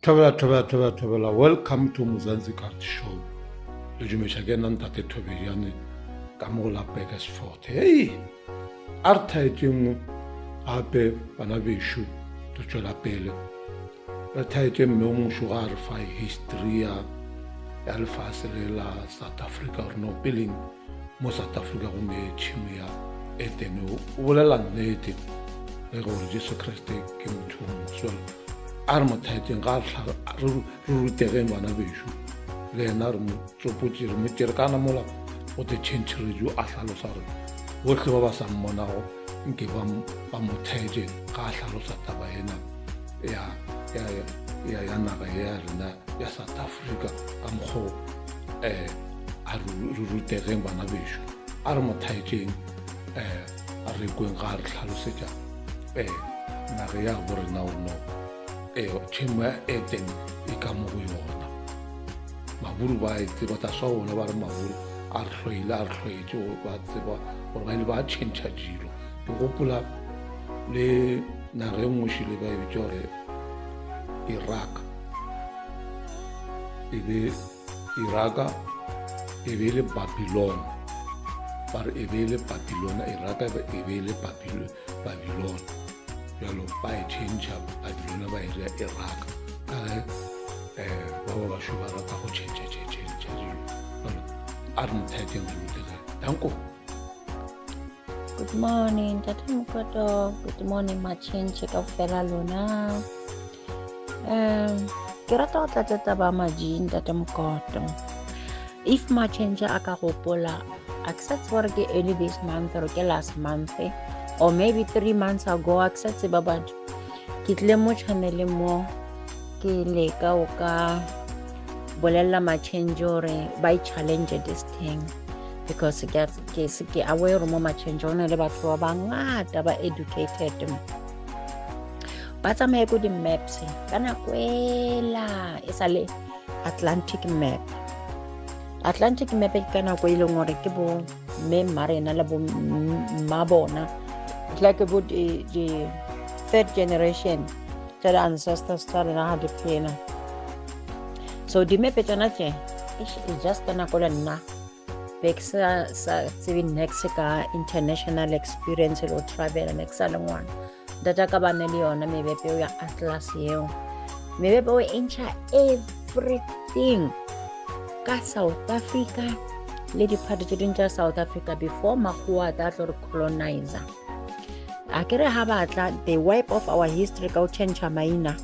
Thobela thobela thobela thobela welcome to Mzansi Card Show. Le dumeša ke nna ntate Thobejane ka mo go la Burgersfort. Hey, a re thaetšeng gape bana bešo re tšwela pele re thaetše mme o mošo ga a re fa history ya ya lefase le la South Africa gore no peleng mo South Africa go ne tšhimo ya Eden o bolela nnete le gore Jesu Kriste ke motho o moso a re mo thaetseng ga re rutegeng bana bešo le yena re mo tsopotse re mo tšere kana mola go the change radio a hlalosa gore bohle ba ba sa mmonago nke ba mo thaetse ga a hlalosa taba ena ya ya ya ya naga ya rena ya South Africa ka mokgo um a re rutegeng bana bešo a re mo thaetseng um a re kweng ga a re hlalosetša um naga ya bo rena o no um tšhemo ya eden e ka mo go yona maburu ba e tseba tla swa bona ba re maburu a re hloile a re hloetše ba tseba gore ba ile ba tšhentšha dilo ke gopola le naga e nngwe šile ba e bitša gore iraq e be iraka e be e le babylon ba re e be e le babylona iraka e be e le babylon jalo ba e change babylona ba e rea iraka ka ge um ba ba bašo ba rata go change change dilo a re mothaeteng re rutege danko Good morning, Ntate Mokoto. Good morning, Machenche kaofela lona. Um, ke rata go tlatsa taba maji Ntate Mokoto. If Machenche a ka gopola, a ke sa tseba gore ke early this month or ke last month eh, or maybe 3 months ago, a ke sa tseba batho. Ke tlile mo channeleng mo ke leka o ka bolelela Machenche gore ba i-challenge this thing because ke ke ke aware mo Machenche go na le batho ba bangata ba educated ba tsamaye ko di-maps ka nako ela e sa le Atlantic map. Atlantic map ke ka nako e leng gore ke bo mme mma rena le bo mma bona, it's like bo di third generation tsa di-ancestors tsa rena ga di phela. So dimepe tsona tse is just ka nako le nna be ke sa sa tsebe nex ka international experience le go travel, ne ke sa le ngwana. Ntata ka ba ne le yona mebepe eo ya atlas eo, mebepe o e ntšha everything ka South Africa le diphato tse dingwe tša South Africa before makgowa a tla tlo re colonizer. A ke re ha batla they wipe off our history ka go change maina,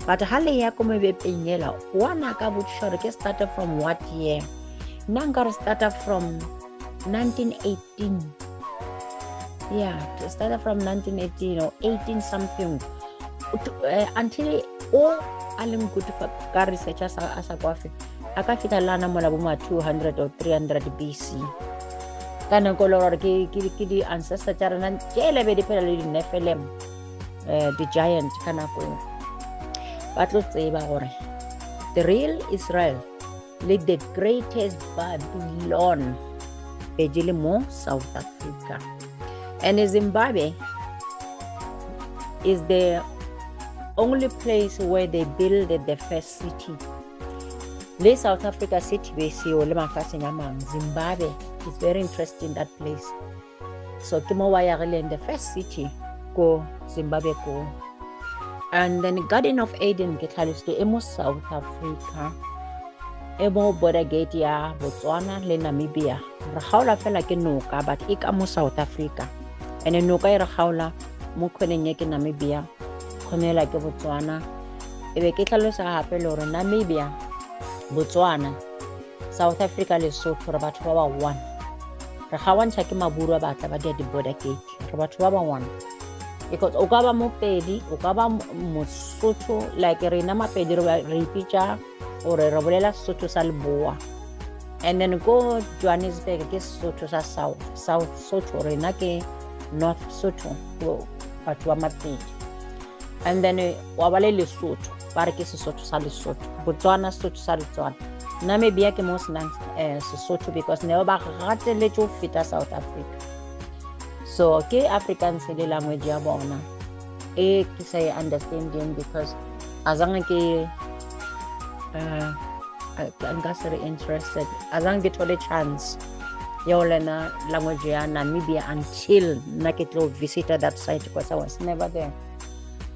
but ha le ya ko mebepeng ela wa ka botšiša gore ke started from what year. Nna nka re started from 1918. Yeah, to started from 1918 or 18 something until o a leng good ka research a sa kwafe a ka fitlha le ana mola bo ma 200 or 300 BC ka nako le gore ke di-ancestor tša rena tšele be di phela le di-Nephilim, di-giant ka nako eo. Ba tlo tseba gore the real Israel le the greatest Babylon be di le mo South Africa, and Zimbabwe is the only place where they built the first city. Le South Africa city be seo le mafaseng a mangwe. Zimbabwe is very interesting, that place. So ke mo ba yagileng the first city ko Zimbabwe ko. And then Garden of Eden ke tlhalositse e mo South Africa, e mo border gate ya Botswana le Namibia. Re gaola fela ke noka, but e ka mo South Africa, and noka e re gaola mo kgoneng ye ke Namibia, kgonela ke Botswana. E be ke tlhalosa gape le gore Namibia, Botswana, South Africa, Lesotho re batho ba ba one. Re gawantšha ke maburu a batla ba dia di-border gate. Re batho ba ba one because o ka ba Mopedi, o ka ba Mosotho. Like rena Mapedi re ipitša gore re bolela Sesotho sa Leboa, and then ko Johannesburg ke Sesotho sa South, South Sotho. Rena ke North Sotho, batho ba Mapedi. And then wa ba le Lesotho, ba re ke Sesotho sa Lesotho. Botswana, Sesotho sa Letswana. Namibia ke mo senang Sesotho because ne ba gateletse go feta South Africa. So ke Afrikaans le language ya bona e ke sa e understanding because azange ke uh, nka se re interested azange ke thole chance ya go learna language ya Namibia until nna ke tlo visita that site because I was never there.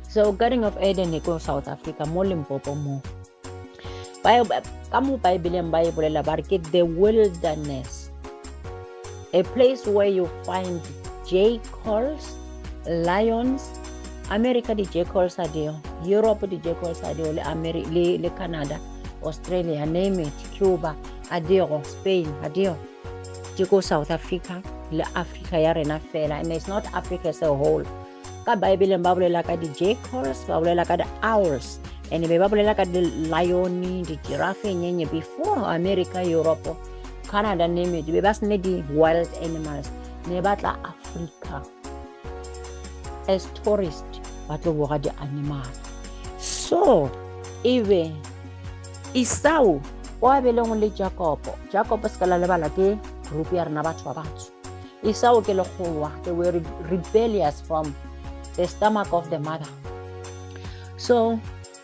So Garden of Eden e ko South Africa mo Limpopo mo. Ka mo Bibleng ba e bolela ba re ke the wilderness. A place where you find jackals, lions, America di jackals a dio, Europe di jackals a dio, le, Ameri le, le Canada, Australia, name it, Cuba, a dio, Spain, a dio. Ke ko South Africa le Africa ya rena fela and it's not Africa as a whole. Ka Bible ba bolela ka di jackals, ba bolela ka di owls, and be ba bolela ka di lion, di giraffe nyenye before America, Europe, Canada, name it. Be ba sene di wild animals. Ne ba tla Africa as tourist ba tlo boga di-animal. So ebe Esau o a beleng le Jacobo. Jacobo se ka la lebala ke group ya rena batho ba batsho. Esau ke lekgowa, they were rebellious from the stomach of the mother. So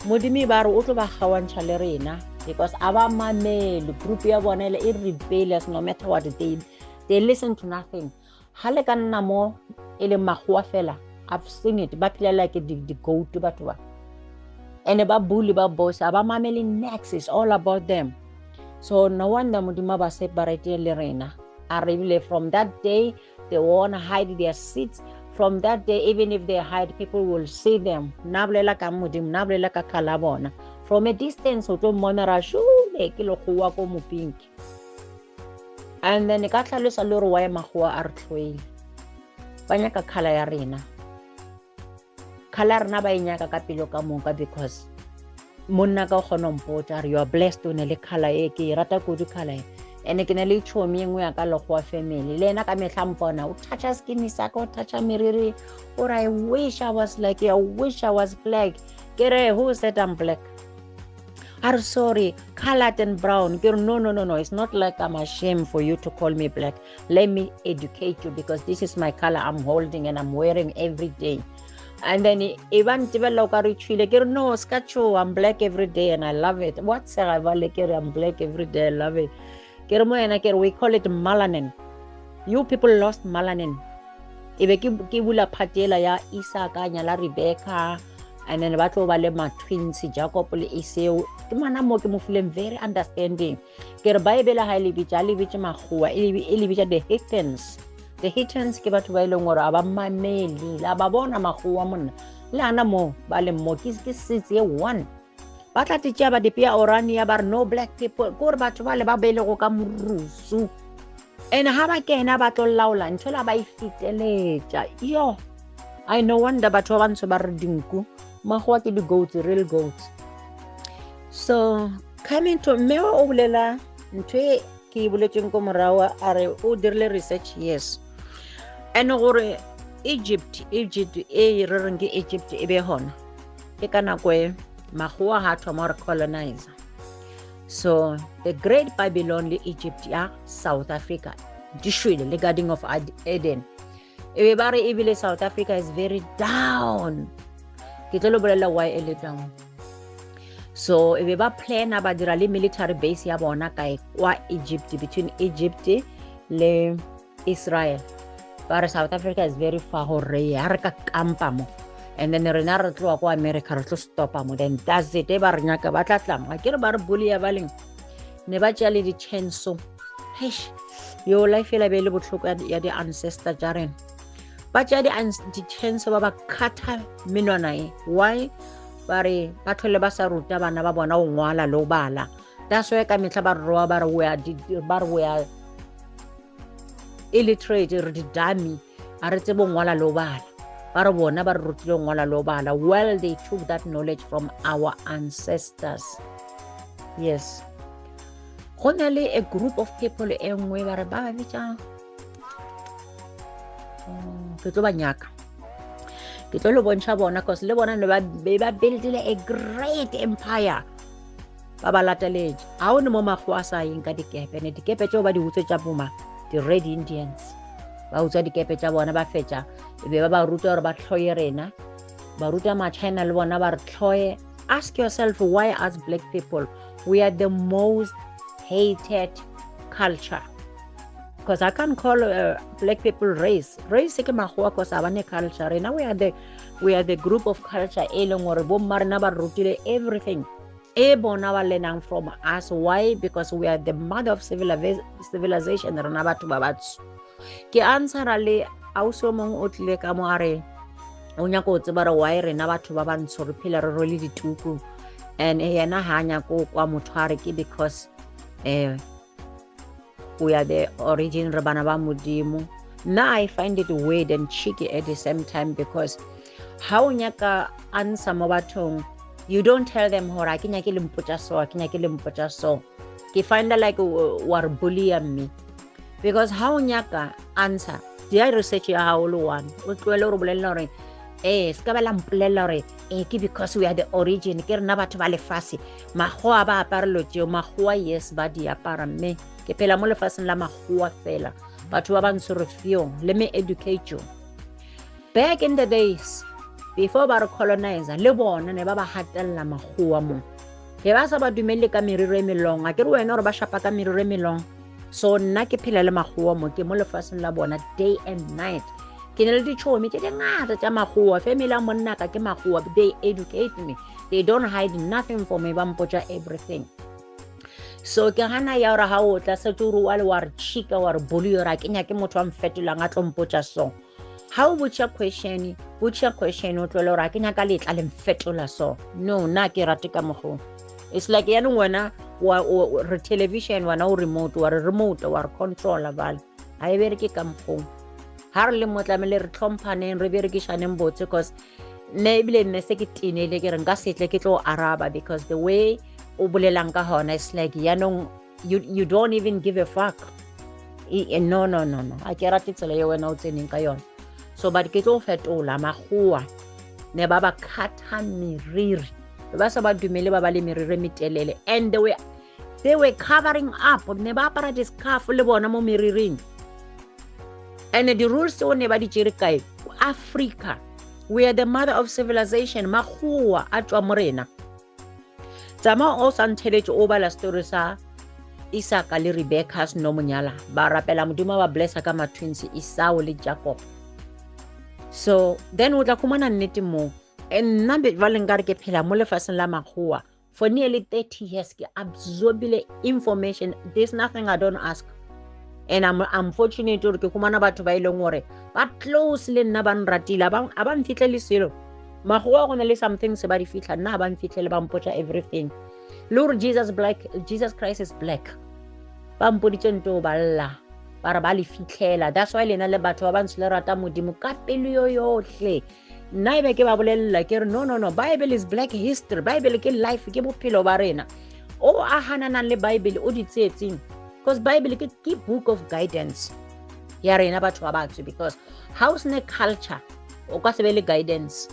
Modimo ba re o tlo ba kgaoantšha le rena because a ba mamele group ya bona ele e rebellious no matter what they listen to nothing. Ha le ka nna mo e leng makgowa fela, I've seen it, ba phela like di goat batho ba. And ba bully ba boss, a ba mamele next, it's all about them. So no wonder Modimo ba separate le rena. A re ebile from that day they won't hide their seats. From that day, even if they hide, people will see them. Na bolela ka Modimo, na bolela ka khala bona. From a distance, o tlo mmona ra shule ke lekgowa ko mopinki. And then ka tlhalosa le gore why makgowa a re tlhoile. Ba nyaka khala ya rena. Khala ya rena ba e nyaka ka pelo ka moka because monna ka o kgona ho mpotsa re you are blessed o ne le khala e ke e rata kudu khala e. And ke ne le tšhomi e nngwe ya ka lekgowa family le ena ka mehla mpona o toucha skin sa ka o toucha meriri o re I wish I was like you, I wish I was black. Ke re who said I'm black? A re sorry, colored and brown. Ke re no, no, no, no, it's not like I'm ashamed for you to call me black. Let me educate you because this is my color I'm holding and I'm wearing every day. And then e ba ntebella o ka re tšhwile. Ke re no, ska tšhoga, I'm black every day and I love it. What sega ba le ke re I'm black every day, I love it. Ke re mo yena ke re we call it melanin. You people lost melanin. E be ke bula phatela ya Isaka nyala Rebecca and then ba tlo ba le ma twins Jacob le Esau. Ke mana mo ke mo fileng very understanding. Ke re Bible ha e le bitša, le bitše makgowa, e le bitša the heathens. The heathens ke batho ba e leng gore a ba mamele, la ba bona makgowa monna. Le ana mo ba leng mo ke sitse e one. Ba tla te tšea ba di pea Orania ba re no black people, ke gore batho ba le ba belego ka morusu. And ha ba kena ba tlo laola ntho la ba e feteletša. Yo, I no wonder batho ba bantsho ba re dinku, makgowa ke di-goats, real goats. So coming to mme o bolela ntho e ke e boletseng ko morago a re o dirile research, yes. And gore Egypt e re reng ke Egypt e be hona ke ka nako e makgowa ha thoma gore colonize. So the Great Babylon le Egypt ya South Africa di shwele le Garden of Eden. E be ba re ebile South Africa is very down. Ke tlo le bolela why e le down. So e be ba plana ba dira le military base ya bona kae kwa Egypt, between Egypt le Israel. Ba re South Africa is very far gore ya re ka kampa mo. And then rena re tloa ko America re tlo stopa mo. Then that's it. E ba re nyaka ba tla tla mo. Ke re ba re bully ya ba leng. Ne ba tšea le di-chainsaw. Eish, yo life ela be le bohloko ya di-ancestor tša rena. Ba tšea di-chainsaw ba ba cutter menwana e. Why? Ba re ba tlhole ba sa ruta bana ba bona go ngwala le go bala. That's why ka mehla ba re roa ba re we are ba re we are illiterate, re di-dummy, a re tsebe go ngwala le go bala. Ba re bona ba re rutile go ngwala le go bala. Well, they took that knowledge from our ancestors. Yes. Go na le a group of people e nngwe ba re ba ba bitsa ke tlo ba nyaka. Ke tlo le bontšha bona cause le bona ne ba be ba buildile a great empire. Ba ba lateletše. Ha o ne mo makgowa a sa yeng ka dikepe, ne dikepe tšeo ba di utswetša boma di-Red Indians. Ba utswa dikepe tša bona ba fetša, e be ba ba ruta gore ba hloye rena. Ba ruta ma-China le bona ba re hloye. Ask yourself why us black people, We are the most hated culture. Because I can't call black people race. Race ke makgowa cause a ba ne culture. Rena we are the we are the group of culture e leng gore bo mma rena ba re rutile everything e bona ba learnang from us. Why? Because we are the mother of civilization rena batho ba batsho. Ke answera le ausi o mongwe o tlile ka mo a re o nyaka go tseba re why rena batho ba bantsho re phela re rwele dituku and yena ha a nyako kwa motho a re ke because eh we are the origin re bana ba modimo. Nna I find it weird and cheeky at the same time because ha o nyaka answer mo bathong, you don't tell them gore a ke nyake le mpotša so, a ke nyake le mpotša so. Ke find like wa re bully mme, because ha o nyaka answer, dia research ya gago le one o tlohele gore bolelela gore ee se ka ba la mpolelela gore ee ke because we are the origin, ke rena batho ba lefase. Makgowa ba apara lo tšeo, makgowa yes ba di apara, mme ke phela mo lefaseng la makgowa fela. Batho ba bantsho re feo. Let me educate you. Back in the days before ba re colonizer, le bona ne ba ba gatelela makgowa mo, ke ba sa ba dumelele ka meriro e melong. A ke re wena gore ba shapa ka meriro e melong? So nna ke phela le makgowa mo, ke mo lefaseng la bona day and night. Ke ne le ditšhomi tše dingata tša makgowa, family ya monnaka ke makgowa. They educate me, they don't hide nothing for me, ba mpotša everything. So ke gana ya gore ga o tla setse ore wa le wa re chika wa re boli gore a ke nyake motho wa mfetolang a tlo mpotša. So ga o botša question, botša question, o tlwele gore a ke nyaka letla le mfetola. So no, nna ke rate ka mokgong. It's like yaanong wena re television, wena o remote, wa re remote, wa re controller bale ga e bereke ka mokgong. Ga re le mo tlamele re tlhomphaneng, re berekišaneng botse, cause nne ebile nne se ke tenele ke re nka setle ke tlo araba, because the way o bolelang ka gona, it's like yaanong you don't even give a fuck. No, no, no, no, a ke rate tsela ye wena o tseneng ka yona. So but ke tlo fetola. Makgowa ne ba ba khatha meriri, ba sa ba dumele ba ba le meriri e metelele, and they were covering up, ne ba apara di-scarf le bona mo meriring. And the rules tseo ne ba di tšere kae? Africa. We are the mother of civilization. Makgowa a tswa mo rena. Tsamaya o sa ntheletše, o bala story sa Isaka le Rebecca seno monyala, ba rapela Modimo ba blessa ka ma-twins Isao le Jacob. So then o tla khumana nnete moo. Nna jwale nkare ke phela mo lefatsheng la makgowa for nearly 30 years, ke absorbile information. There's nothing I don't ask, and I'm fortunate gore ke khumana batho ba e leng gore ba close le nna, ba nratile, a ba mfitlhele selo. Makgowa go na le something se ba di fitlha, nna a ba mfitlhele, ba mpotsa everything. Le gore Jesus black, Jesus Christ is black, ba mpoditse nto ba lla ba re ba le fitlhela. That's why lena le batho ba bantsho le rata Modimo ka pelo yo yotlhe. Nna e be ke ba bolelela ke re, no, no, no, Bible is black history. Bible ke life, ke bophelo ba rena. O a hananang le Bible o di tsietseng, because Bible ke book of guidance ya rena batho ba batsho, because ha o sene culture o ka se be le guidance.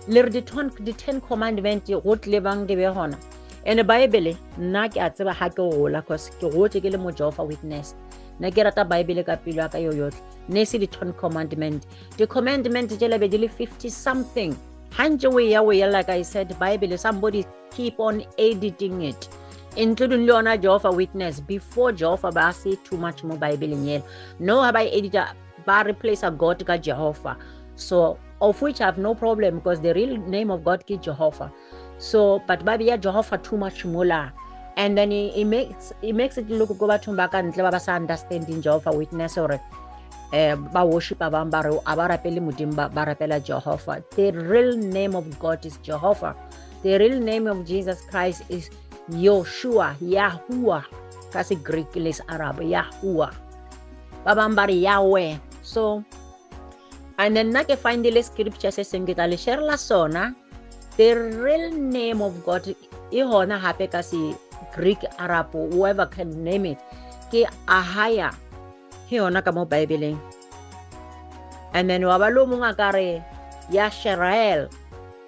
Le re di-Ten Commandment go tlile bang di be gona? And Bible nna ke a tseba ga ke gola, cause ke gotse ke le mo Jehovah Witness, nna ke rata Bible ka pelo ya ka yo yotlhe. Ne se di-Ten Commandment, di-commandment tšela be di le 50 something. Ga ntse o ya o ya, like I said, Bible, somebody keep on editing it, including le yona Jehovah Witness. Before Jehovah ba say too much mo Bibleng ela, no, ha ba e edita ba replace God ka Jehovah. So of which I have no problem, because the real name of God ke Jehovah. So but ba beya Jehovah too much mola, and then it makes it look go bathong ba ka ntle ba ba sa understanding Jehovah Witness gore eh ba worship ba bang ba re a ba rapele Modimo, ba rapela Jehovah. The real name of God is Jehovah. The real name of Jesus Christ is Yoshua, Yahuwah ka se Greek le se Arab, Yahuwah. Ba bang ba re Yahweh. So and then nna ke findile scripture se seng ke tla le sharela sona. The real name of God e gona gape ka se Greek, Arab, whoever can name it, ke Ahaya, ke yona ka mo Bibleng. And then wa ba le o mongwe a ka re ya Sherael.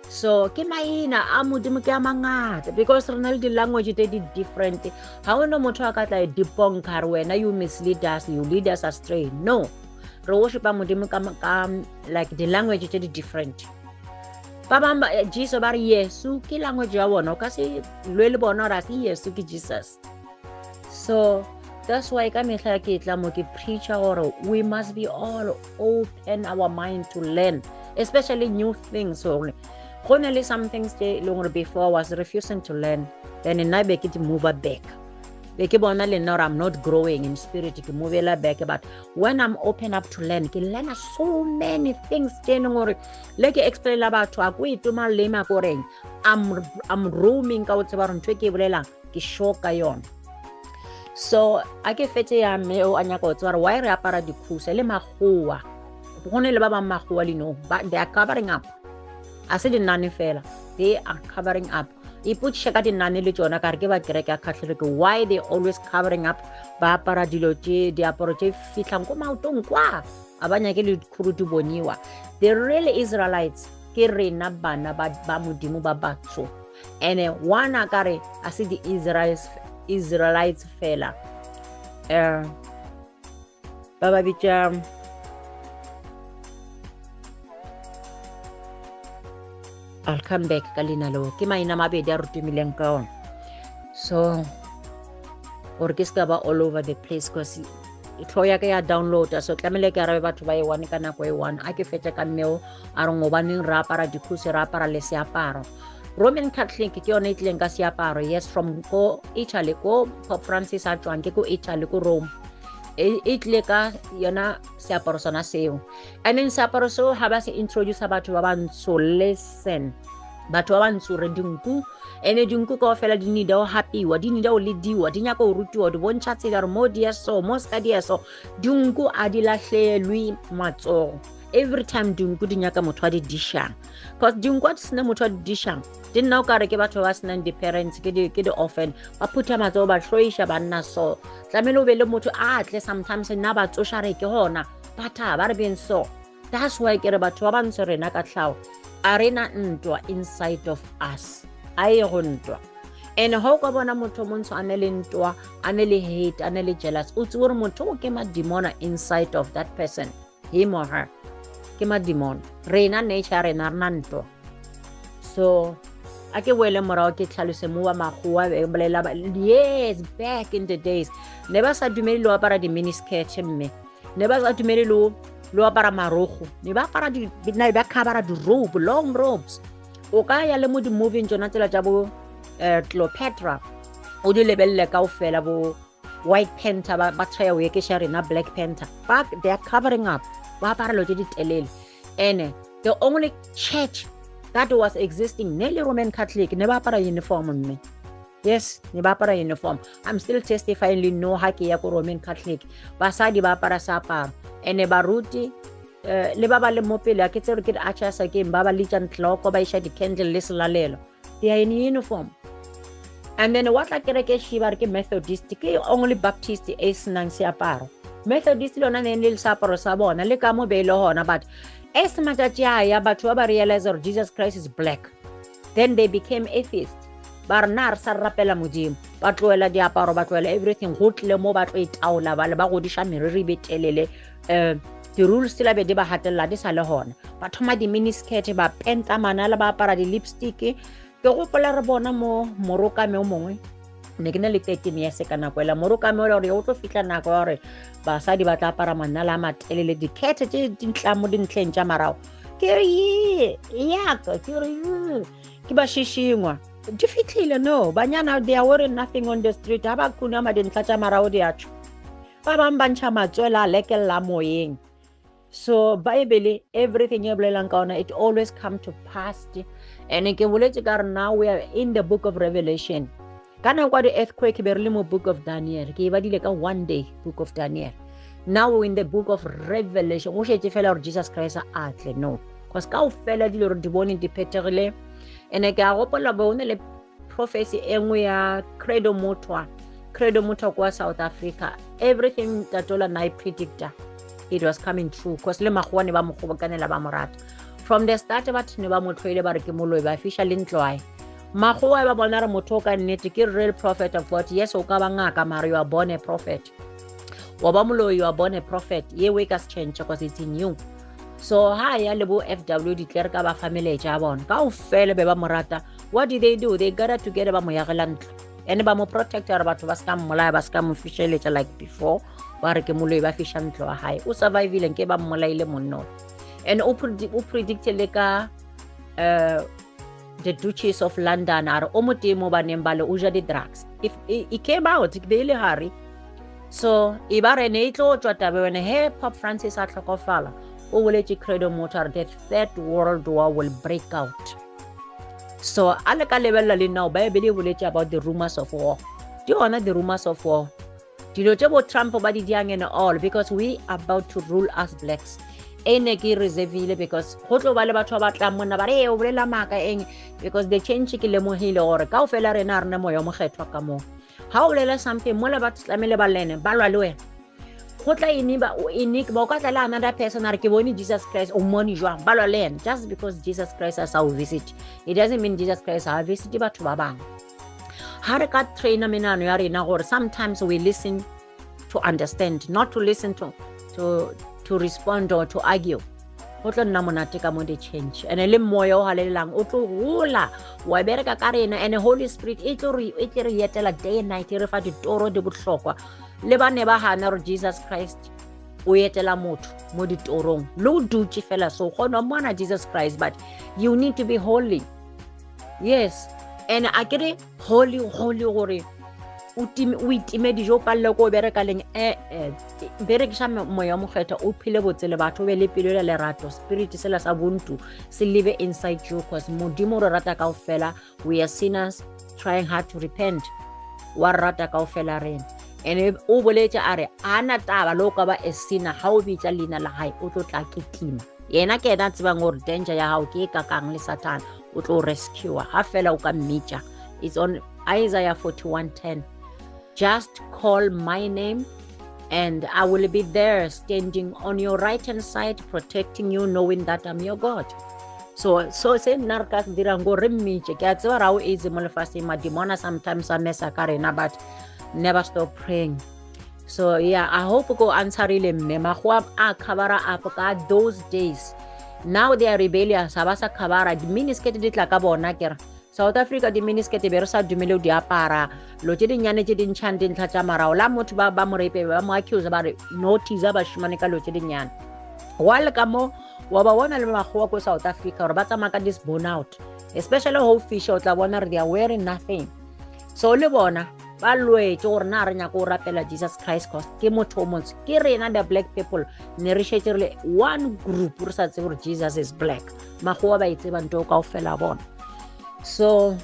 So ke maina a Modimo ke a mangata, because re na le di-language tse di different. Ga o ne motho a ka tla e debunka re wena you mislead us, you lead us astray. No, re worshipa Modimo ka like di-language tse di different. Ba bang ba eh, Jesu ba re Yesu ke language ya bona o ka se lwe le bona gore a se Yesu ke Jesus. So that's why ka mehla ke tla mo ke preacher gore we must be all open our mind to learn, especially new things. Gore go na le some things tse e leng gore before I was refusing to learn, then nna be ke di move back. Be ke bona le nna gore I'm not growing in spirit, ke movela back. But when I'm open up to learn, ke learna so many things tse e leng gore le ke explainela batho a ko itoma lema ko reng I'm roaming ka o tseba gore ntho e ke e bolelang ke sure ka yona. So a ke fetse ya mme o a nyaka go tseba gore why re apara dikhuse le magoa. Go ne le ba bang magoa le no ba they are covering up, a se dinane fela, they are covering up. Ipotšiše ka dinane le tšona ka re ke ba kereke ya Catholic, why they always covering up? Ba apara dilo tše diaparo tše fihlang ko maotong kwa, a ba nyake le dikhuru di boniwa. The real Israelites ke rena bana ba, ba Modimo ba batso. Ene one a ka re a se di-Israelites Israelites fela, ba ba bitša I'll come back ka leina leo, ke maina mabedi a re tumileng ka ona. So gore ke se ka ba all over the place, cause tlho ya ka ya downloada, so tlamehile ke arabe batho ba e one ka nako e one. A ke fetše ka mmeo a re ngobaneng re apara dikhuse, re apara le seaparo. Roman Catholic ke yone e tlileng ka seaparo, yes, from ko Italy, ko Pope Francis a tswang ke ko Italy, ko Rome. E e tlile ka yona seaparo sona seo. And then seaparo seo ga ba se introduce batho ba bantsho, listen, batho ba bantsho re dinku, ene dinku kao fela di need go hapiwa, di need go lediwa, di nyaka go rutiwa, di bontšha tsela gore mo di ya so, mo se ka di ya so. Dinku a di lahlelwe matsogo. Every time dinku di nyaka motho a di dišang, cause dinku a di sena motho a di dišang, di nna o kare ke batho ba senang di-parents, ke di-orphan, ba phutha matsogo, ba hloiša banna. So tlamehile o be le motho a tle sometimes nna ba tsoša re ke gona ba thaba re beng. So that's why ke re batho ba bantsho rena ka tlhago a rena ntwa inside of us, a ye go ntwa. And ga o ka bona motho montsho a ne le ntwa, a ne le hate, a ne le jealous, o tse gore motho o ke madimona inside of that person, him or her ke madimona. Rena nature ya rena re na ntwa. So a ke boele morago ke tlhalose mo ba magoa be bolela. Yes, back in the days ne ba sa dumele le apara di-miniskirt, mme ne ba sa dumele le apara marogo, ne ba apara ne ba covera di-robe, long robes. O ka ya le mo di-moving tsona tsela tša bo Cleopatra, o di lebelele kao fela, bo White Panther, ba try o ekeša rena Black Panther, ba they are covering up, ba apara lo tše di telele. Ene the only church that was existing ne le Roman Catholic, ne ba apara uniform, mme yes, ne ba apara uniform. I'm still testifying le no ha ke ya ko Roman Catholic, basadi ba apara seaparo, ene baruti le ba ba le mo pele, a ke tsere ke di-archers ke ba ba litšang tloko, ba iša di-candle le selalelo, they are in uniform. And then wa tla kereke e ba re ke Methodist, ke only Baptist e senang seaparo. Methodist le yona ne le seaparo sa bona le ka mo be e le gona. But as matšatši a ya, batho ba ba realize gore Jesus Christ is black, then they became atheist. Ba re na re sa rapela Modimo, ba tlohela diaparo, ba tlohela everything. Go tlile mo ba tlo itaola bale ba godiša meriri be telele, di-rules tsela be di ba gatelela di sa le gona, ba thoma di-miniskirt, ba penta manala, ba apara di-lipstick. Ke gopola re bona mo morokame o mongwe, ne ke na le 13 years ka nako ela, morokame o le gore o tlo fitlha nako ya gore basadi ba tla apara manala a matelele, dikhethe tše dintla mo dintlheng tša marago. Ke re ye yaka, ke re ke ba šišingwa di fitlhile. No banyana, they are wearing nothing on the street. Ga ba khunama dintlha tša marago di a tšwa, ba bangwe ba ntšha matswela a lekelela moyeng. So Bible, everything e bolelang ka ona, it always come to pass. And ke boletse ka re now we are in the book of Revelation. Ka nako ya di-earthquake be re le mo book of Daniel, ke e badile ka one day, book of Daniel. Now we're in the book of Revelation. Go šetše fela gore Jesus Christ a tle, no, cause ka o fela dilo re di bone di phethegile. And ke a gopola bo ne le prophecy e nngwe ya Credo Mutwa, Credo Mutwa kwa South Africa. Everything tatola na e predictor, it was coming true, cause le magoa ne ba mo kgobokanela, ba mo rata from the start. Batho ne ba mo tlhoile, ba re ke moloi, ba fiša le ntlo ae. Magoa ba bona re motho o ka nnete ke real prophet of God. Yes, o ka ba ngaka, mara you are born a prophet. Wa ba moloi, you are born a prophet. Yeo e ka se change, cause it's in you. So ha ya le bo FW Declerk ka ba fa melaetša ya bona kaofela be ba mo rata. What did they do? They gathered together ba mo yagela ntlo and ba mo protecta gore batho ba se ka mmolaya, ba se ka mo fišeletša like before, ba re ke moloi, ba fiša ntlo ya gae. O survivile nke ba mmolaile monno. And o predicte le ka the Duchess of London, a re o motee mo baneng ba le o ja di-drugs. If it came out, be e le gare. So e ba re ne e tlo tswa tabe wene he Pope Francis a tlhokofala, o boletše Credo Mutwa re the third world war will break out. So a le ka lebelela le now Bible e boletše about the rumors of war. Di gona the rumors of war. Dilo tše bo Trump ba di diang and all, because we are about to rule us blacks. E ne ke reservile because go tlo ba le batho ba batlang monna ba re o bolela maaka eng, because the change ke lemogile gore kaofela rena re ne moya o mokgethwa ka moo. Ha o bolela something mola ba tlamele ba lene ba lwa le wena, go tla ene ba ene ba o ka tla le another person a re ke bone Jesus Christ, o mmone jwang, ba lwa le ene. Just because Jesus Christ a sa o visit, it doesn't mean Jesus Christ ha visit batho ba bangwe. Ha re ka traina menano ya rena gore sometimes we listen to understand, not to listen to respond or to argue, go tlo nna monate ka mo the change. And le moya o halelelang o tlo gola wa bereka ka rena, and Holy Spirit e tlo re e tle re etela day and night, e re fa ditoro di bohlokwa. Le ba ne ba hana gore Jesus Christ o etela motho mo ditorong, le o dutše fela so kgona mmona Jesus Christ, but you need to be holy. Yes, and a ke re holy holy gore o itime dijo o palele ko o bereka leng, ee berekiša moya o mokgethwa, o phele botse le batho, o be le pelo le lerato, spirit sela sa buntu se live inside you, cause Modimo re rata kaofela. We are sinners trying hard to repent. Wa re rata kaofela rena. And o boletse a re a na taba le o ka ba a sinner, ga o bitsa leina la gae o tlo tla kitima. Yena ke yena a tsebang gore danger ya gago ke e kakang le Satan, o tlo rescue ga fela o ka mmitša. It's on Isaiah 41:10. Just call my name and I will be there standing on your right hand side, protecting you, knowing that I'm your God. So se nna re ka se dirang go re mmitše. Ke a tseba ra o easy mo lefaseng, madimona sometimes a mesa ka rena, but never stop praying. So yeah, I hope go answerile mme. Makgowa a covera up ka those days. Now they are rebellious, ha ba sa covera. Di-miniskirt di tla ka bona ke re South Africa di-miniskirt be re sa dumele ho di apara, lo tše dinnyane tše di ntšhang dintlha tša marago la motho ba mo rape, ba mo accuse, ba re no teaser bashimane ka lo tše dinnyane. While ka mo wa ba bona le makgowa ko South Africa gore ba tsamaya ka this burn out, especially ho fisha, o tla bona re they are wearing nothing. So le bona ba lwetse gore na re nyaka go rapela Jesus Christ cause ke motho o montsho, ke rena the black people ne re šetse re le one group, re sa tsebe gore Jesus is black. Makgowa ba e tseba nto kaofela bona. So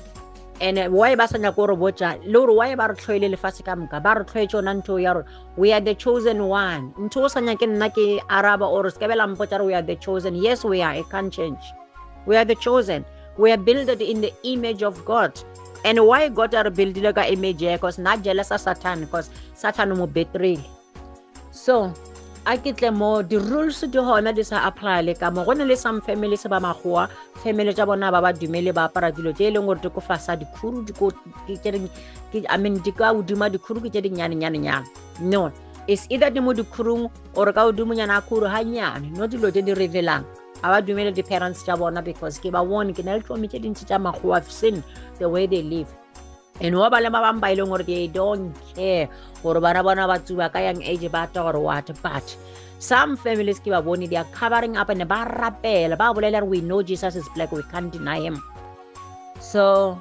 and why ba sa nyaka gore botša le gore why ba re tlhoile lefatshe ka moka, ba re tlhoetse yona ntho ya gore we are the chosen one. Ntho o sa nyake nna ke araba or se ka bela mpotša re we are the chosen. Yes, we are. It can't change. We are the chosen. We are builded in the image of God. And why God are buildile ka image ya? Because not jealous of Satan, because Satan mo betrayed. So a ke tle mo di rules di hona di sa apply le ka mo go ne le some families ba makgowa, family tša bona ba ba dumele ba apara dilo tše e leng gore di ko fasa dikhuru, di ko ke ke I mean di ka hodima dikhuru, ke tše dinnyane nyane nyane. No, it's either di mo dikhurung or ka hodimonyana a khuru hanyane, no dilo tše di revelang. Ga ba dumele di-parents tša bona, because ke ba bone ke na le tšomi tše dintši tša makgowa. I've seen the way they live. And wa ba le ba bangwe ba e leng gore they don't care gore bana bona ba tsuba ka young age, ba ta gore what, but some families ke ba bone they are covering up and ba rapela, ba bolela we know Jesus is black, we can't deny him. So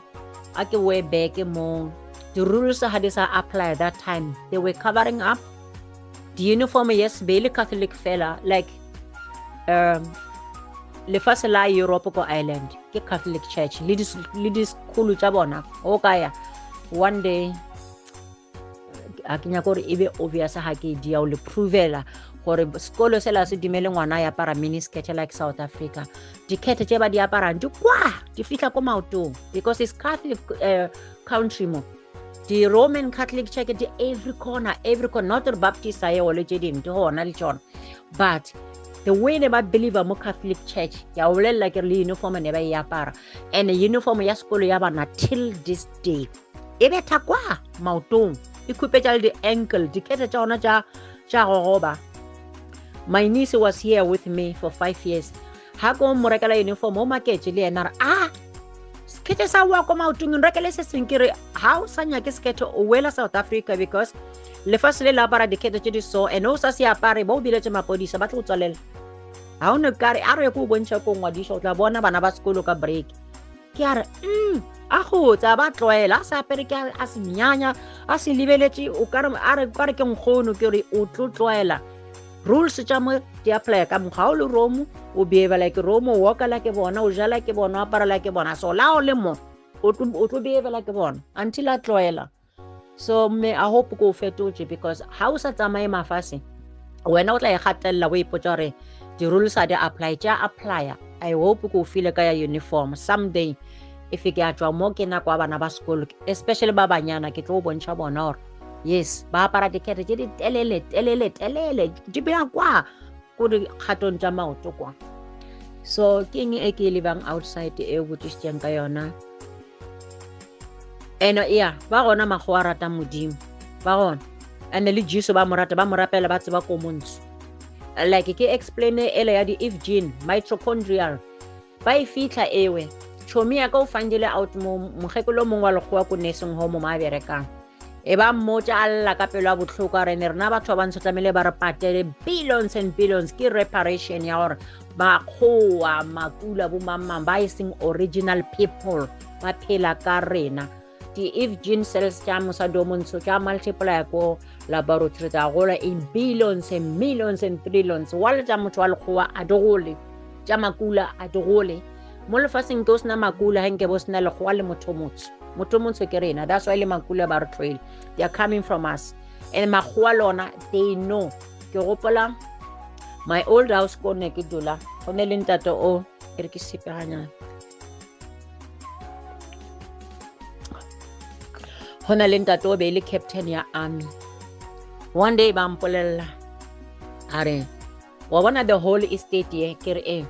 a ke way back mo the rules ha di sa apply that time, they were covering up the uniform. Yes, be le Catholic fela, like lefatshe la Europe ko Ireland ke Catholic Church le diskolo tša bona. O ka ya one day, a ke nyaka gore e be obvious ga ke dia o le provela gore sekolo sela se dumele ngwana ya apara miniskirt like South Africa. Dikhethe tše ba di aparang di kwa di fihla ko maotong, because it's Catholic country mo. The Roman Catholic Church di every corner, every corner, not gore Baptist a eo le tše dingwe di gona le tšona, but the way ne ba believe mo Catholic Church, ke a o bolelela ke re le uniform ne ba e apara, and uniform ya sekolo ya bana till this day e betha kwa maotong, e khupetša le di-ankle, dikhethe tša gona tša gogoba. My niece was here with me for 5 years. Ha ko mo rekela uniform o maketše le yena re ah sekete sa wa ko maotong nrekele se seng ke re ha o sa nyake sekete o wela South Africa because lefase le le apara dikete tše di so and o sa se apare ba o biletše mapodisa ba tlo go tswalela ga o ne kare a re ye ko o bontšha ko ngwadiša o tla bona bana ba sekolo ka break ke a re mm a gotsa ba tlwaela a sa apere ke a se nyanya a se lebeletše o ka re a re ka re ke nkgono ke re o tlo tlwaela rules tša mo di apply ka mokgwa o le romo o behave like romo o walka like bona o jala ke bona o apara like bona so la o le mo o tlo behave like bona until a tlwaela so mme i hope ko o fetotše because ha o sa tsamaye mafase wena o tla e gatelela o ipotsa gore di-rules a di apply tša applya i hope ko o file ka ya uniform someday if ke a tswa mo ke nako ya bana ba sekolo especially ba banyana ke tlo bontšha bona gore yes ba apara dikete tše di telele telele telele di beya kwa ko dikgatong tša maoto kwa so ke eng e ke e lebang outside e o botsišitšeng ka yona ene ya ba gona makgowa a ratang modimo ba gona and le jesu ba mo rata ba mo rapela ba tseba ko montsho like ke explain ele ya di-if gene mitochondrial ba e fitlha ewe chomi ya ka o findile out mo mokgekolo mongwe wa lekgowa ko nursing home mo a berekang e ba mmotsa a lla ka pelo ya botlhoko a re ne rena batho ba bantsho tlamehile ba re patele billions and billions ke reparation ya gore makgowa makula bo mamang ba e seng original people ba phela ka rena di-if gene cells tša mosadi o montsho tša multiply ko laboratory tsa gola in billions and millions and trillions wa le tša motho wa lekgowa a di gole tša makula a di gole mo lefaseng ke o sena makula ga nke bo sena lekgowa le motho motsho motho montsho ke rena that's why le makula ba re tlhoile they are coming from us and makgowa lona they know ke gopola my old house ko ne ke dula go ne le ntate o ke re ke sepeganyana go na le ntate o be e le captain ya army one day ba mpolelela a re wa bona the whole estate ye ke re ee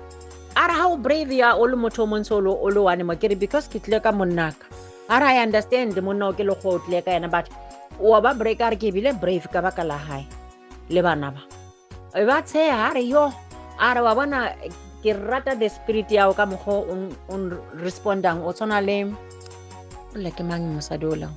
a re how brave ya o le motho o montsho o le one mo ke re because ke tlile ka monnaka a re i understand monna o ke le go o tlile ka yena but wa ba break a re ke bile brave ka baka la gae le bana ba e ba tsheya a re yo a re wa bona ke rata the spirit yago ka mokgwa o respondang o tshwana le le ke mang mosadi o lang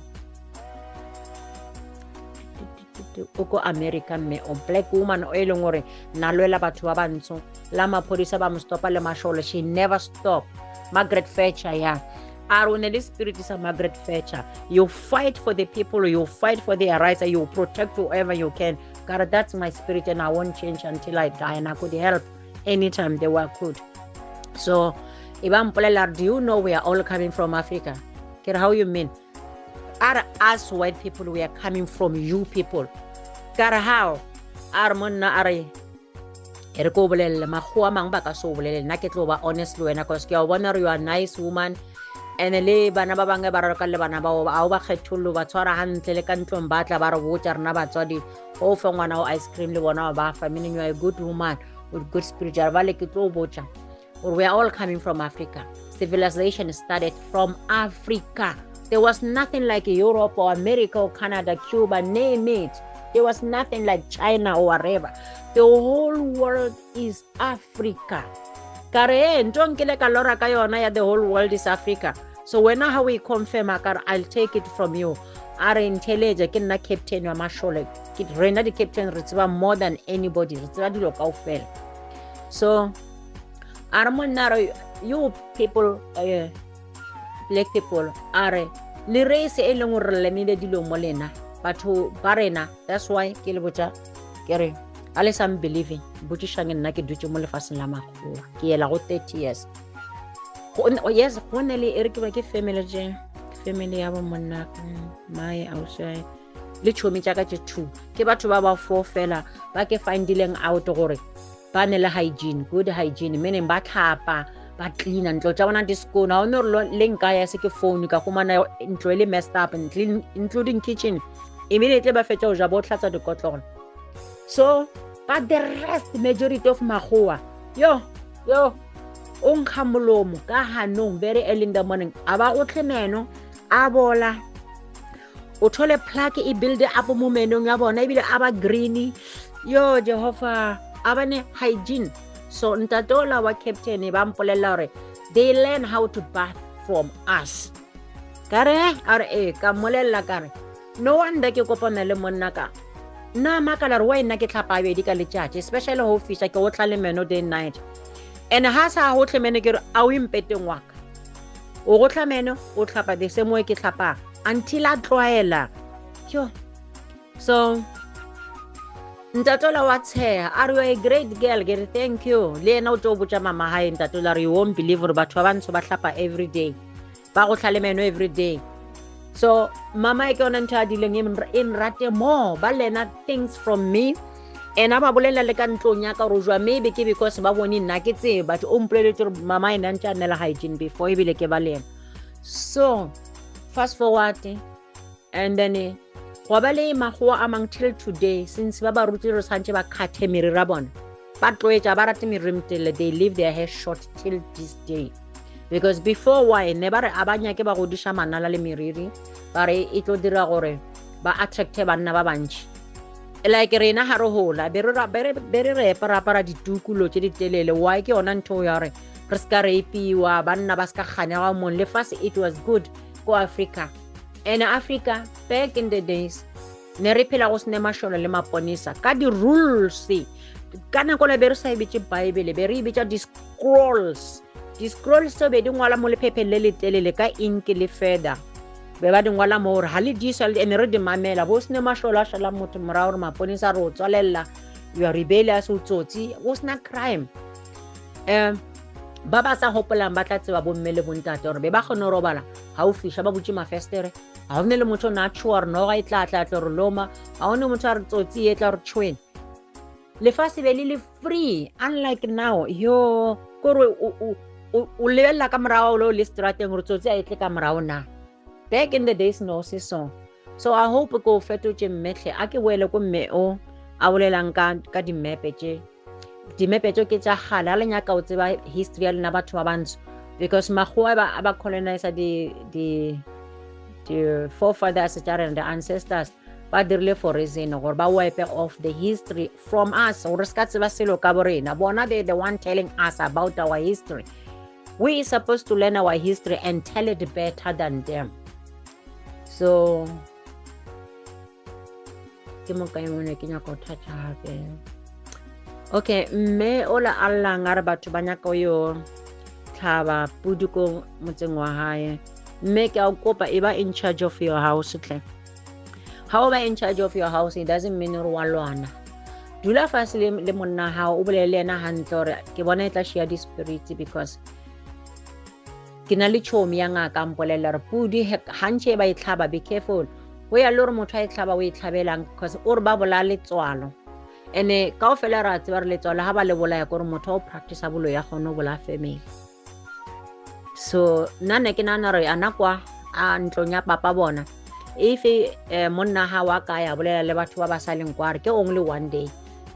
o ko america mme o black woman o e leng gore na lwela batho ba bantsho la maphodisa ba mo stopa le masholo she never stop margaret thatcher ya a re o ne le spirit sa margaret thatcher you fight for the people you fight for their rights you protect whoever you can God, that's my spirit and i won't change until i die and i could help anytime they were could so e ba mpolelela do you know we are all coming from africa ke re how you mean are us white people we are coming from you people ka re how a re monna a re e re ko o bolelele makgowa mangwe ba ka se o bolelele nna ke tlo ba honest le wena cause ke a o bona gore you are nice woman and le bana ba bangwe ba raloka le bana bao a o ba kgethololo ba tshwara gantle le ka ntlong ba tla ba re botsa rena batswadi o fe ngwana o ice cream le bona ba fa meaning you are a good woman with good spirit ba le ke tlo botsa or we are all coming from Africa. Civilization started from Africa. There was nothing like Europe or America or Canada, Cuba, name it. There was nothing like China or whatever. The whole world is Africa. Ka re ntho nkile ka lora ka yona ya the whole world is Africa. So wena ha o e confirm ka re I'll take it from you. A re ntheletše ke nna captain wa mašole. Ke rena di-captain re tseba more than anybody. Re tseba dilo kaofela. So a re monna re you people uh, black people a re le race e leng gore re lemile dilo mo lena batho ba rena that's why ke le botša ke re a le sa believing botšišang nna ke dutše mo lefaseng la makgowa ke yela go 30 years oh, yes go ne le e re ke ba ke family je family ya bo monna mm, my ausi le tšhomi tša ka tše two ke batho ba ba four fela ba ke findileng out gore ba ne le hygiene good hygiene meaning ba tlhapa ba cleana ntlo tša bona di sekone ga o ne gore le nka ya se ke phone ka humana ntlo e le messed up including kitchen immediately ba fetša go ja bo tlhatswa dikotlolo so but the rest majority of magoa yo yo o nkga molomo ka ganong very early in the morning a ba gotlhe meno a bola o thole plaque e build up mo menong ya bona ebile a ba green yo jehova A bane hygiene. So ntate ola wa captain ba mpolelela gore they learn how to bath from us. Ka re a re ee, ka mmolelela ka re no wonder ke kopana le monna ka nna makala re wa nna ke tlhapa abedi ka letšatši especially go fiša ke otla le meno day night and ha sa gotlhe meno ke re a o impeteng wa ka o gotlha meno o tlhapa the same way ke tlhapang until a tlwaela yo so ntatola wa tsheha a re a great girl ke re thank you le ena o tlo botša mama gae ntatola re you won't believe gore batho ba bantsho ba hlapa every day ba go tlhale meno every day so mama e ke yona ntho a dileng e nrate more ba learna things from me and a ba bolelela le ka ntlong ya ka gore jwa maybe ke because ba bone nna ke tsebe but o mpoleletse gore mama ena ntse a nnela hygiene before ebile ke ba le ena so fast forward and then eh, gwa ba le magoa a mang till today since ba ba rutile re tshwanetse ba kgathe meriri ra bona ba tloetša ba rate meriri metelele they leave their hair short till this day because before why ne ba re a ba nyake ba godiša manala le meriri ba re e tlo dira gore ba attracte banna ba bantši like rena ga re gola be re repa re apara ditukulo tše di telele why ke yona ntho ya gore re se ka rapiwa banna ba se ka kganega mong lefase it was good ko africa and africa back in the days ne re phela go sene mašolo le maponisa ka di-rules ka nako le be re sa e bitše bible be re e bitša di-scrolls di-scrolls tseo be di ngwala mo lephepheng le letelele ka inke le feather be ba di ngwala mo gore ga le disa ene re di mamela bo sene mašolo a šalang motho morago gore maponisa re o tswalelela you are rebellious o tsotsi go sena crime um ba ba sa gopolang ba tla tseba bomme le bontate gore be ba kgone go robala ga o fiša ba butše mafestere ga o ne le motho o ne a tšhoa gore noga e tla tla tlo re loma ga o ne motho a re tsotsi e tla re tšhoeng lefase be le le free unlike now yo kore o lebelela ka morago le o le strateng gore tsotsi a e tle ka morago na back in the days no se so so i hope ko fetotše mmetlhe a ke boele ko mme o a bolelang ka ka dimepe tše dimepe tšeo ke tša kgale a le nyaka o tseba history ya lena batho ba bantsho because makgowa ba ba colonize di di di forefathers tša rena the ancestors ba dirile for reason gore ba wipe off the history from us gore se ka tseba selo ka borena bona they the one telling us about our history we are supposed to learn our history and tell it better than them so ke mokae mone ke nyaka go thatša gape okay mme o la a llang a re batho ba nyaka yo tlhaba pudi ko motseng wa gae mme ke a kopa e ba in charge of your house tle ga o ba in charge of your house it doesn't mean gore wa lwana dula fatshe le monna gago o bolele le ena gantle gore ke bona e tla share di-spirits because ke na le tšhomi ya ngaka mpolelela gore pudi gantšhe e ba e tlhaba be careful go ya le gore motho a e tlhaba o e tlhabelang because o re ba bolaya letswalo and-e kao fela re a tseba re letswalo ga ba le bolaya kore motho o practice bolo ya kgone go bolaya family so nna ne ke nagana gore ana kwa a ntlong ya papa bona if eh, monna ga wa ka ya bolela le batho ba ba sa leng kwa re ke only one day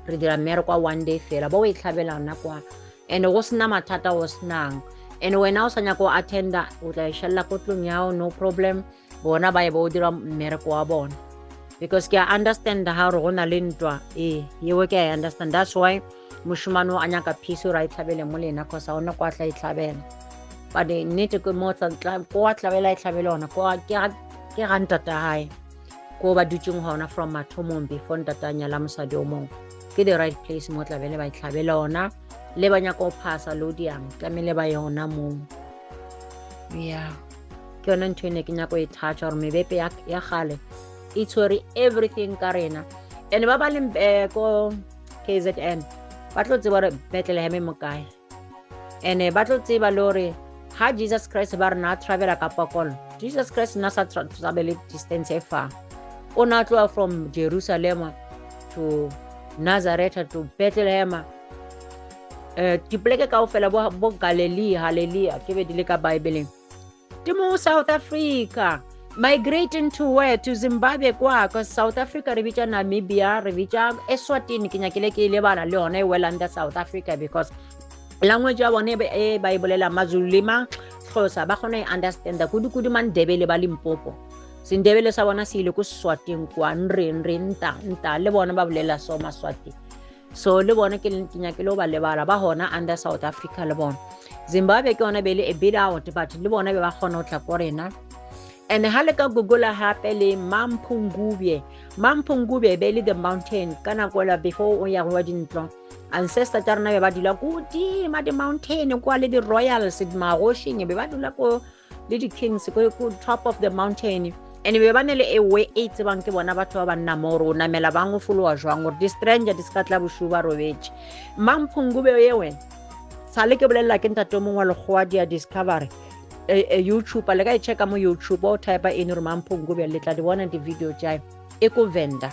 re dira mmereko wa one day fela ba o e tlhabela ona kwa and go sena mathata o senang and wena o sa nyaka go attenda o tla e šalela ko tlong yago no problem bona ba ye ba o dira mmereko wa bona because ke a understand ga gore go na le ntwa ee yeo ke a e understand that's why mošomane o a nyaka peace gore a e tlhabele mo lena cause ga ona kwa tla e tlhabela but eh, nnete ke mo ko a tlabela e tlhabele ona ke ga ntata gae ko ba dutseng gona from mathomong before ntata a nyala mosadi o mongwe ke the right place mo tlabele ba e tlhabele ona le ba nyaka go phasa lo diang tlamehile ba yona moo ya ke yone ntho e ne ke nyako e thatša gore mebepe ya gale e tshwere everything ka rena and ba ba leng eh, ko kzn ba tlo tseba gore bethlehem e mo kae and ba tlo tseba le gore ha jesus christ ba re na travela ka pokolo jesus christ na sa travel distance e far o na tloga from jerusalema to nazareth to bethlehem um dipoleke kao fela bo galilea halleluja ke be di le ka bibleng Ke mo South Africa. Migrating to where? To Zimbabwe kwa, cause South Africa re bitša Namibia, re bitša Eswatini, ke nyakile ke e lebala le yona e wela under South Africa because language ya bone e ba e bolela Mazulu le Maxhosa ba kgona e understanda kudu-kudu Mandebele ba Limpopo. Sendebele sa bona se ile ko Swateng kwa nre nre nta nta le bona ba bolela so Maswati. So le bona ke ke nyake le go ba lebala ba gona under South Africa le bona. Zimbabwe ke yona be le a bit out but le bona be ba kgona go tla ko rena. And ha le ka google hape le Mampungubye, Mampungubye be le the mountain ka nako la before o ya go dintlo. Ancestor tša rena be ba dula ko godimo di-mountain kwa le di-royals magošing be ba dula ko le di-kings ko top of the mountain and be ba ne le e way e tsebang ke bona batho ba ba nna mo gore o namela bang o folowa jwang gore di-stranger di se ka tla bošuu ba robetše Mampungubye ewe sale ke bolelela ke ntate o mongwe wa lekgowa di a discovery e, e, youtube le ka e checka mo youtube o type in gore Mampungubye le tla di bona di-video tšae e ko venda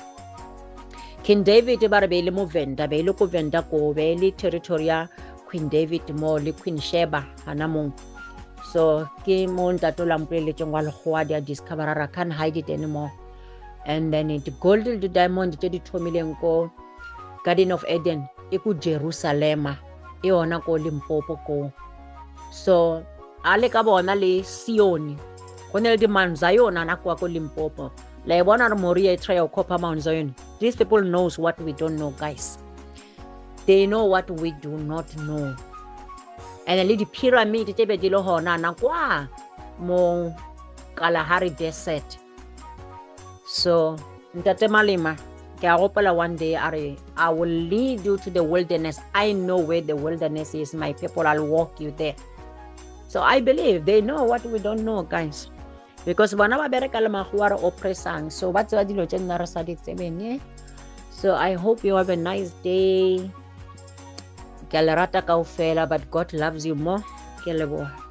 King David ba re be e le mo Venda, be e le ko Venda ko, be e le territory ya Queen David mo le Queen Sheba gana mong. So ke mo ntate o la mpoleletseng wa lekgowa di a discover ra can't hide it anymore. And then it gold le diamond tse di thomileng ko Garden of Eden e ko Jerusalema e ona ko Limpopo ko. So a le ka bona le Sione go ne le di-Mount Zion ana kwa ko Limpopo. La e bona re Moria e try go copper Mount Zion. These people knows what we don't know, guys. They know what we do not know. And le di-pyramid tse be di le gona na kwa mo Kalahari Desert. So Ntate Malema, ke a gopola one day a re, I will lead you to the wilderness. I know where the wilderness is, my people. I'll walk you there. So I believe they know what we don't know, guys. Because bona ba bereka le makgowa re oppressang, so ba tseba dilo tše nna re sa di tsebeng eh? So I hope you have a nice day. Ke a le rata kaofela, but God loves you more. Ke leboga.